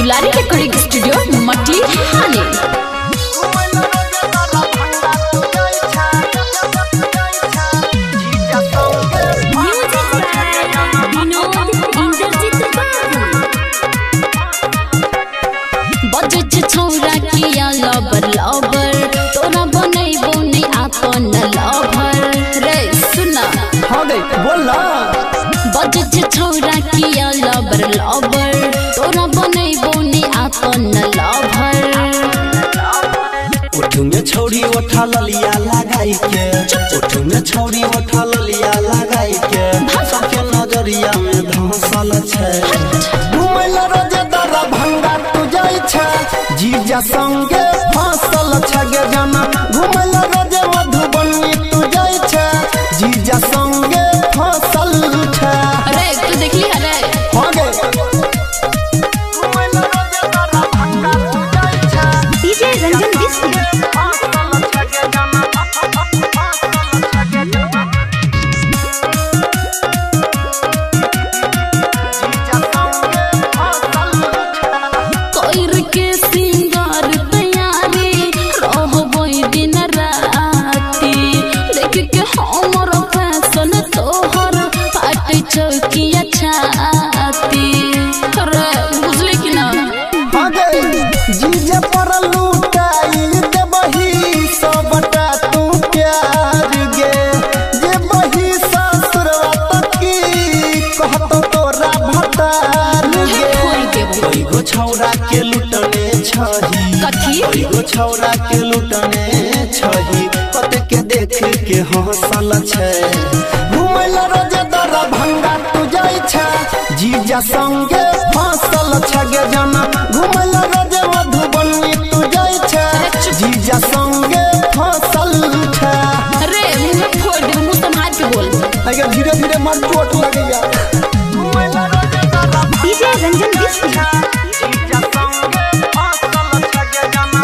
Dulari recording studio Matihani. बजे छौरा किया लबर लबर, तोरा बनैबो नै आपन लभर। रे सुन। हाँ गई, बोल ना। बजे छौरा किया लबर लबर, तोरा बनैबो नै आपन लभर। उठुमे छौरी ओठा ललिया लगाई के, उठुमे छौरी ओठा ललिया लगाई के, सबके नजरिया में धंसल छै। घुमैला रोजे दरा भंगा तू जाइ छै, जीजा संगे फसल छै गे जाना। घुमैला रोजे मधुबनी तू जाइ छै, जीजा संगे फसल छै। अरे तू देखली अरे। हाँ गे। घुमैला रोजे दरा भंगा तू जाइ छै। डीजे रंजन बिस्मी। कोइर के सिंगार तैयारी रहबो दिन राती, देख के हमर फैशन तोहर फाट चौकिया छाती। रे बुझली कि ना? हाँ गे, जीजे पर लूटाई देबही सबटा तू प्यार गे, जेबही ससुरवा त की कहतो तोरा भतार गे। फोड़ देबो। कईगो छौरा के लूटने छही। कथी? कईगो छौरा के लूटने छही, कते के देख के हंसल छै। घुमैला रोजे दरा भंगा तू जाइ छै, जीजा संगे फसल छै गे जाना। घुमैला रोजे मधुबनी तू जाइ छै, जीजा संगे फसल छै। अरे मुँह में फोड़ देबो, मुँह संभाल के बोल। अगे धीरे धीरे मन चोट लगैया। घुमैला रोजे दरा डीजे रंजन बिस्मी। जीजा संगे फसल छै गे जाना।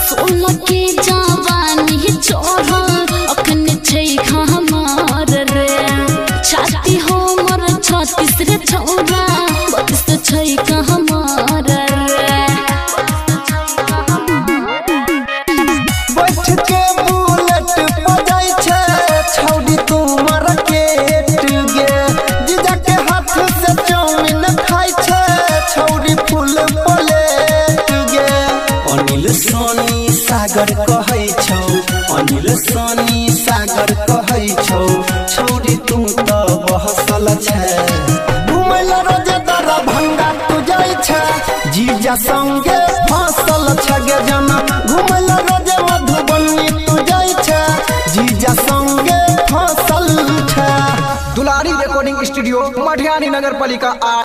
सोना के जवानी चढ़ल अखन छै हमार रे, छाती हमर 36 रे छौरा 32 छै हमार रे। बैठ के बुलेट बजाय छै छौड़ी तू मार्केट गे, जीजा के हाथ से चाउमीन खाय छै छौड़ी फुल प्लेट गे। अनिल सोनी सागर कहै छौ, अनिल सोनी सागर कहै छौ, छौड़ी तू त बहसल छै। घुमैला रोजे दरा भंगा तू जाइ छै, जीजा संगे फसल छै गे जाना। घुमैला रोजे मधुबनी तू जाइ छै, जीजा संगे फसल छै। दुलारी रिकॉर्डिंग स्टूडियो मटिहानी नगर पालिका।